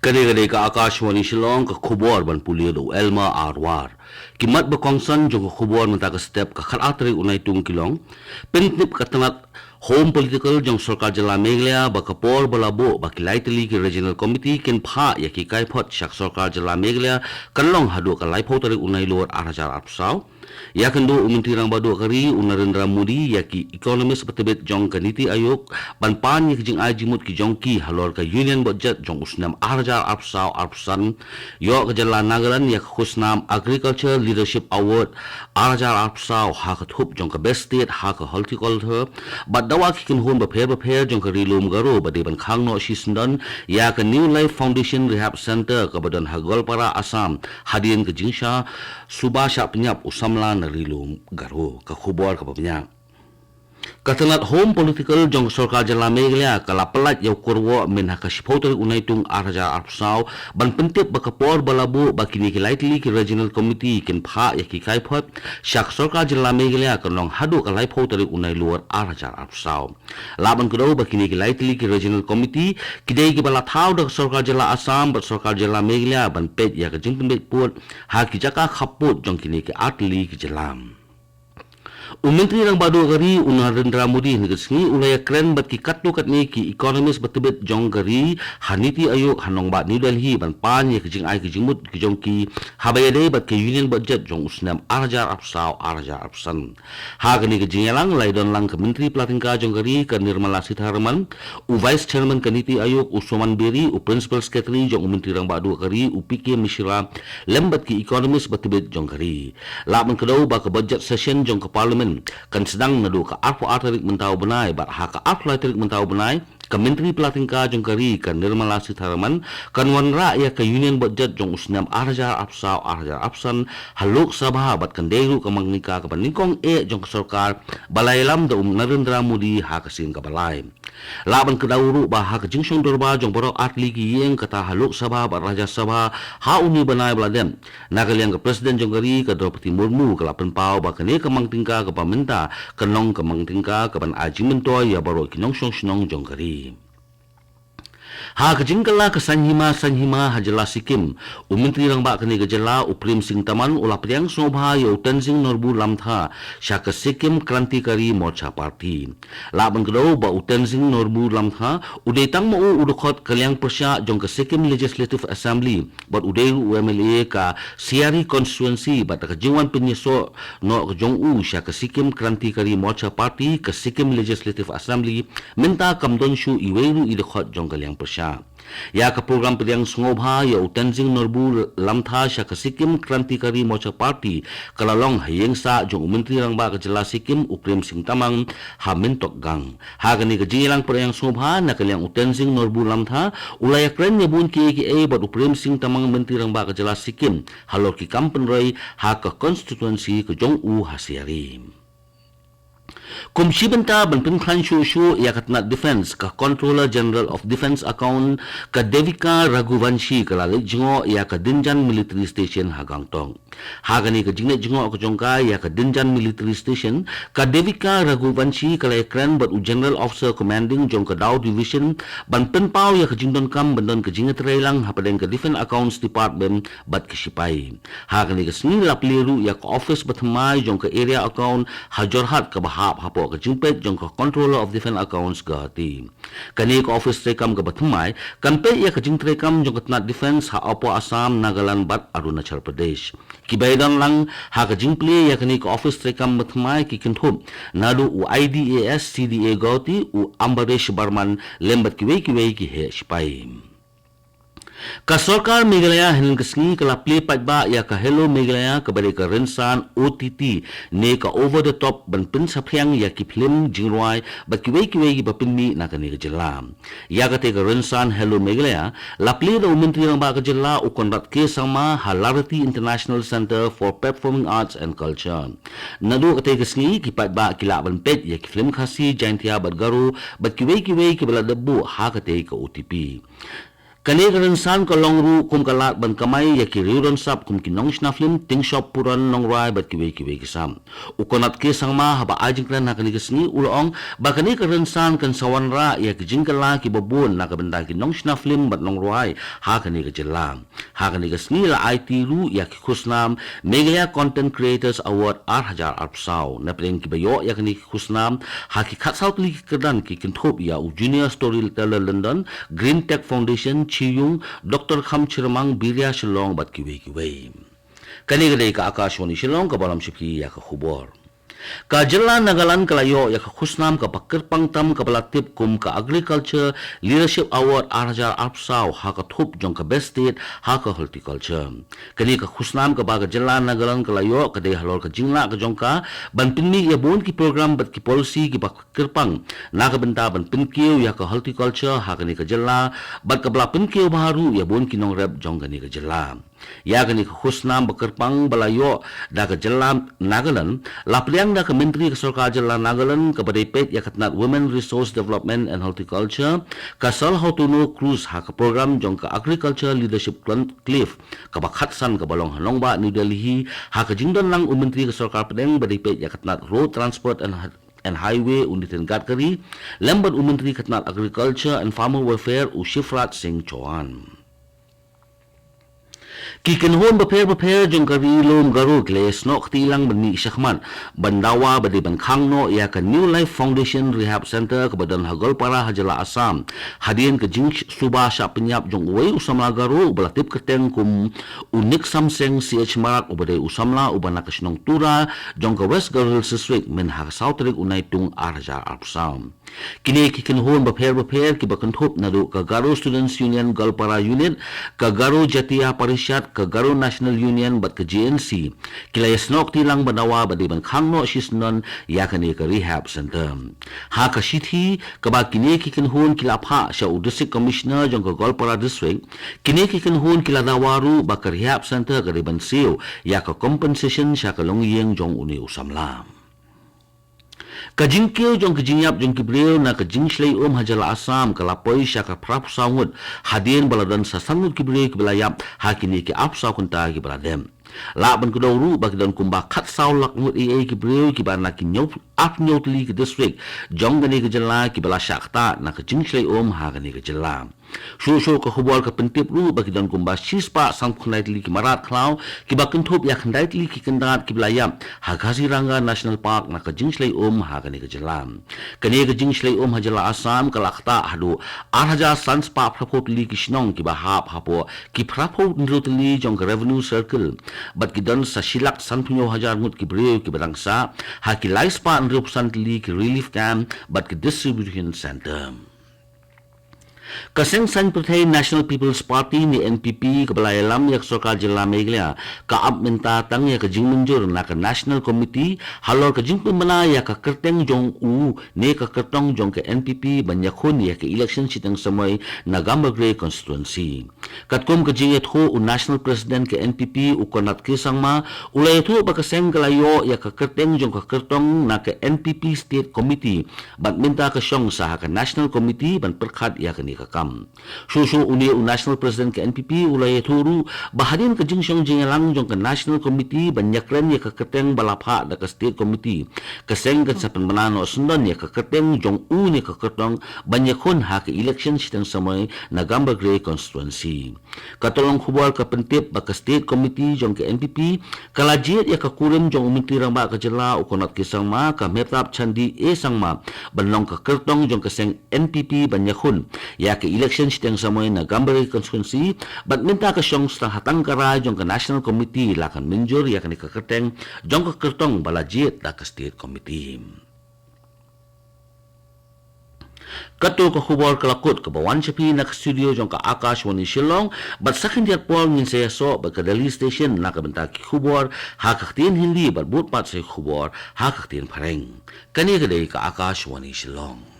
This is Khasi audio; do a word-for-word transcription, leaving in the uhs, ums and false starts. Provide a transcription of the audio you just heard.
Ka dei ka dei ka Akashvani Shillong, ka khubor ban pule da u Elma Arwar. Ki mat ba kongsan jong ka khubor mynta ka step ka khat ar tarik u Naitung ki long. Pyntip ka tnat Home Political jong sorkar jylla Meghalaya ba ka por ba la buh ba ki lai tylli ki Regional Committee kin phah ïa ki kaiphod sha ka sorkar jylla Meghalaya kan long haduh ka laiphew tarik u Nailur ar hajar arphew saw. Ïakynduh u Myntri Rangbah Duh ka ri u Narendra Modi ïa ki economist ba tbit jong ka Niti Aayog ban pan ïa ki jingai jingmut ki jong ki halor ka Union Budget jong u snem ar hajar arphew saw arphew san. Ïoh ka jylla Nagaland ïa ka khusnam Agriculture Leadership Award ar hajar arphew saw ha ka thup jong ka Best State ha ka Horticulture bad dawa ki kynhun bapher bapher jong ka Ri Lum Garo ba dei ban khang noh shisyndon ïa ka New Life Foundation Rehab Centre kaba don ha Goalpara, Assam, hadien ka jingsha suba shah pynïap u samla na Ri Lum Garo. Ka khubor kaba bniah. Ka tnat Home Political jong ka sorkar jylla Meghalaya ka la pyllait ïa u kyrwoh mynha ka shiphew tarik u Naitung ar hajar arphew saw ban pyntip ba ka por ba la buh ba kine ki lai tylli ki Regional Committee kin phah ïa ki kaiphod sha ka sorkar jylla Meghalaya kan long haduh ka laiphew tarik u Nailur ar hajar arphew saw. Lah ban kdew ba kine ki lai tylli ki Regional Committee ki dei kiba la thaw da ka sorkar jylla Assam bad sorkar jylla Meghalaya ban peit ïa ka jingpynbeit pud ha ki jaka khappud jong kine ki ar tylli ki jylla. U Myntri Rangbah Duh ka ri u Narendra Modi hynne ka sngi u la ïakren bad ki katto katne ki economist ba tbit jong ka ri ha Niti Aayog ha nongbah New Delhi ban pan ïa ki jingai ki jingmut ki jong ki haba ïadei bad ka Union Budget jong u snem ar hajar arphew saw ar hajar arphew san. Ha kane ka jingïalang la ïadon lang ka Myntri Pla Tyngka jong ka ri ka Nirmala Sitharaman, u Vice Chairman ka Niti Aayog u Suman Beri, u Principal Secretary jong u Myntri Rangbah Duh ka ri u P K Mishra lem bad ki economist ba tbit jong ka ri. Lah ban kdew ba ka budget session jong ka Parliament kan sdang naduh ka arphew ar tarik mynta u bnai bad ha ka arphew lai tarik mynta u bnai ka Myntri Pla Tyngka jong ka ri ka Nirmala Sitharaman kan wanrah ïa ka Union Budget jong u snem ar hajar arphew saw ar hajar arphew san ha Lok Sabha bad kan dei ruh ka mang tyngka kaba nyngkong eh jong ka sorkar ba la ïalam da u Narendra Modi ha ka sien kaba lai. Lah ban kdew ruh ba ha ka jingshong dorbar jong baroh ar tylli ki ïing kata ha Lok Sabha bad Rajya Sabha ha une u bnai ba la dep, na ka liang ka President jong ka ri ka Droupadi Murmu ka la pynpaw ba kane ka mang tyngka kaba mynta kan long ka mang tyngka kaban ai jingmyntoi ïa baroh ki nongshong shnong jong ka ri. Ha ka jingkylla ka Sanhima Sanhima ha jylla Sikkim, u Myntri Rangbah kane ka jylla u Prem Singh Taman u la pdiang sngewbha ïa u Tenzing Norbu Lamtha sha ka Sikkim Krantikari Morcha Party. Lah ban kdew ba u Tenzing Norbu Lamtha u dei tang ma u u dkhot ka liang pyrshah jong ka Sikkim Legislative Assembly bad u dei ruh u M L A ka Siari Constituency bad da ka jingwan pynïasoh noh ka jong u sha ka Sikkim Krantikari Morcha Party ka Sikkim Legislative Assembly mynta kam don shuh iwei ruh i dkhot jong ka liang pyrshah. Ïa ka program pdiang sngewbha ïa u Tenzing Norbu Lamtha sha ka Sikkim Krantikari Morcha Party ka la long ha ïing sah jong u Myntri Rangbah ka jylla Sikkim u Prem Singh Tamang ha Myntogang. Ha kane ka jingïalang pdiang sngewbha na ka liang u Tenzing Norbu Lamtha u la ïakren ïa bun kiei kiei bad u Prem Singh Tamang Myntri Rangbah ka jylla Sikkim halor ki kam pynroi ha ka constituency ka jong u ha Siari. Kum shi bynta ban pynkhlaiñ shuh shuh ïa ka tnat defence, ka Controller General of Defence Account ka Devika Raghuvanshi ka la leit jngoh ïa ka Dinjan Military Station ha Gangtok. Ha kane ka jingleit jngoh ka jong ka ïa ka Dinjan Military Station, ka Devika Raghuvanshi ka la ïakren bad u General Officer Commanding jong ka Daw Division ban pynpaw ïa ka jingdonkam ban don ka jingïatreilang hapdeng ka Defence Accounts Department bad ki shipai. Ha kane ka sngi la plie ruh ïa ka office ba thymmai jong ka Area Account ha Jorhat kaba hap hapoh ka jingpeit jong ka Controller of Defence Accounts Guwahati. Kane ka office treikam kaba thymmai kan peit ïa ka jingtreikam jong ka tnat defence ha Upper Assam, Nagaland bad Arunachal Pradesh. Kiba ïadon lang ha ka jingplie ïa kane ka office treikam ba thymmai ki kynthup naduh u I D A S C D A Guwahati, u Ambaresh Barman lem bad kiwei kiwei ki heh shipai. Ka sorkar Meghalaya hynne ka sngi ka la plie paidbah ïa ka Hello Meghalaya kaba dei ka rynsan O T T ne ka over the top ban pynsaphriang ïa ki phlim jingrwai bad kiwei kiwei kiba pynmih na kane ka jylla. Ïa kata ka rynsan Hello Meghalaya la plie da u Myntri Rangbah ka jylla u Conrad K Sangma ha Larati International Centre for Performing Arts and Culture. Naduh kata ka sngi ki paidbah ki lah ban peit ïa ki phlim Khasi, Jaiñtia bad Garo bad kiwei kiwei kiba la dep buh ha kata ka O T P. Kane ka rynsan ka long ruh kum ka lad ban kamai ïa ki riew ronsap kum ki nongshna film, tyngshop puron nongrwai bad kiwei kiwei ki sam. U Conrad K Sangma haba ai jingkren ha kane ka sngi u la ong ba kane ka rynsan kan sa wanrah ïa ki jingkylla kiba bun na ka bynta ki nongshna film bad nongrwai ha kane ka jylla. Ha kane ka sngi la aiti ruh ïa ki khusnam Meghalaya Content Creators Award ar hajar arphew saw. Napdeng kiba ïoh ïa kane ki khusnam ha ki khatsaw tylli ki kyrdan ki kynthup ïa u Junior Storyteller London, Green Tech Foundation, Chiyung, Doctor Kham Chyrmang, Birya Shillong bad kiwei kiwei. Kane ka dei ka Akashvani Shillong kaba lam sha phi ïa ka khubor. Ka jylla Nagaland ka la ïoh ïa ka khusnam kaba kyrpang tam kaba la tip kum ka Agriculture Leadership Award ar hajar arphew saw ha ka thup jong ka Best State ha ka Horticulture. Kane ka khusnam kaba ka jylla Nagaland ka la ïoh ka dei halor ka jinglah ka jong ka ban pynmih ïa bun ki program bad ki policy kiba kyrpang na ka bynta ban pynkiew ïa ka horticulture ha kane ka jylla bad kaba la pynkiew bha ruh ïa bun ki nongrep jong kane ka jylla. Ïa kane ka khusnam ba kyrpang ba la ïoh da ka jylla Nagaland la pdiang da ka Myntri ka Sorkar Jylla Nagaland kaba dei peit ïa ka tnat Women Resource Development and Horticulture, ka Sal Hautuno Cruz ha ka program jong ka Agriculture Leadership Clinic kaba khatsan kaba long ha nongbah New Delhi ha ka jingdon lang u Myntri ka Sorkar Pdeng ba dei peit ïa ka tnat Road Transport and, and Highway u Nitin Gadkari lem bad u Myntri ka tnat Agriculture and Farmer Welfare u Shivraj Singh Chauhan. Ki kynhun bapher bapher jong ka Ri Lum Garo ki la ïasnoh kti lang ban mih shakhmat ban dawa ba dei ban khang noh ïa ka New Life Foundation Rehab Center kaba don ha Goalpara ha jylla Assam hadien ka jingsuba shah pynïap jong uwei u samla Garo uba la tip kyrteng kum u Niksam Seng C H Marak uba dei u samla uba na ka shnong Tura jong ka West Garo Hills District mynha ka saw tarik u Naitung ar hajar arphew saw. Kine ki kynhun bapher bapher kiba kynthup naduh ka Garo Students Union Goalpara Unit, ka Garo Jatiya Parishad, ka Garo National Union bad ka G N C ki la ïasnoh kti lang ban dawa ba dei ban khang noh shisyndon ïa kane ka rehab center. Ha ka shithi kaba kine ki kynhun ki la phah sha u District Commissioner jong ka Goalpara District, kine ki kynhun ki la dawa ruh ba ka rehab center ka dei ban siew ïa ka compensation sha ka longïing jong une u samla. Ka jingkiew jong ka jingïap jong ki briew na ka jingshlei um ha jylla Assam ka la poi sha ka phra phew saw ngut hadien ba la don sa san ngut ki briew kiba la ïap ha kine ki arphew saw kynta kiba la dep. Lah ban kdew ruh ba ki don kumba khatsaw lak ngut eiei ki briew kiba na ki hynñiew, arphew hynñiew tylli ki district jong kane ka jylla kiba la shah ktah na ka jingshlei um ha kane ka jylla. Shuh shuh ka khubor ka pyntip ruh ba ki don kumba shispah sanphew khyndai tylli ki mrad khlaw kiba kynthup ïa khyndai tylli ki kyndad kiba la ïap ha Kaziranga National Park na ka jingshlei um ha kane ka jylla. Kane ka jingshlei um ha jylla Assam ka la ktah haduh ar hajar san spah phra phew tylli ki shnong kiba hap hapoh ki phra phew hynriew tylli jong ka Revenue Circle bad ki don sa shi lak sanphew hynñiew hajar ngut ki briew kiba dang sah ha ki lai spah hynriew phew san tylli ki relief camp bad ki distribution center. Ka seng saiñ pyrthei National People's Party ne N P P kaba la ïalam ïa ka sorkar jylla Meghalaya ka ap mynta tang ïa ka jingmynjur na ka National Committee halor ka jingpynbna ïa ka kyrteng jong u ne ka kyrtong jong ka N P P ban ïakhun ïa ka election shiteng samoi na Gambegre constituency. Katkum ka jingïathuh u National President ka N P P u Conrad K Sangma u la ïathuh ba ka seng ka la ïoh ïa ka kyrteng jong ka kyrtong na ka N P P State Committee bad mynta ka shong sa ha ka National Committee ban pyrkhat ïa kane ka kam. Shuh shuh une u National President ka N P P u la ïathuh ruh ba hadien ka jingshong jingïalang jong ka National Committee ban ïakren ïa ka kyrteng ba la phah da ka State Committee, ka seng kan sa pynbna noh syndon ïa ka kyrteng jong u ne ka kyrtong ban ïakhun ha ka election shiteng samoi na Gambegre constituency. Ka tnat long khubor ka pyntip ba ka State Committee jong ka N P P ka la jied ïa ka kurim jong u Myntri Rangbah ka jylla u Conrad K Sangma, ka Mehtab Chandee A Sangma, ban long ka kyrtong jong ka seng N P P ban ïakhun ïa ka election shiteng samoi na Gambegre constituency bad mynta ka shong sa ha tang ka rai jong ka National Committee la kan mynjur ïa kane ka kyrteng jong ka kyrtong ba la jied da ka State Committee. Kato ka khubor ka la kut kaba wan sha phi na ka studio jong ka Akashvani Shillong bad sa khyndiat por ngin sa ïasoh bad ka Delhi Station na ka bynta ki khubor ha ka ktien Hindi bad bud pat sa ki khubor ha ka ktien Phareng. Kane ka dei ka Akashvani Shillong.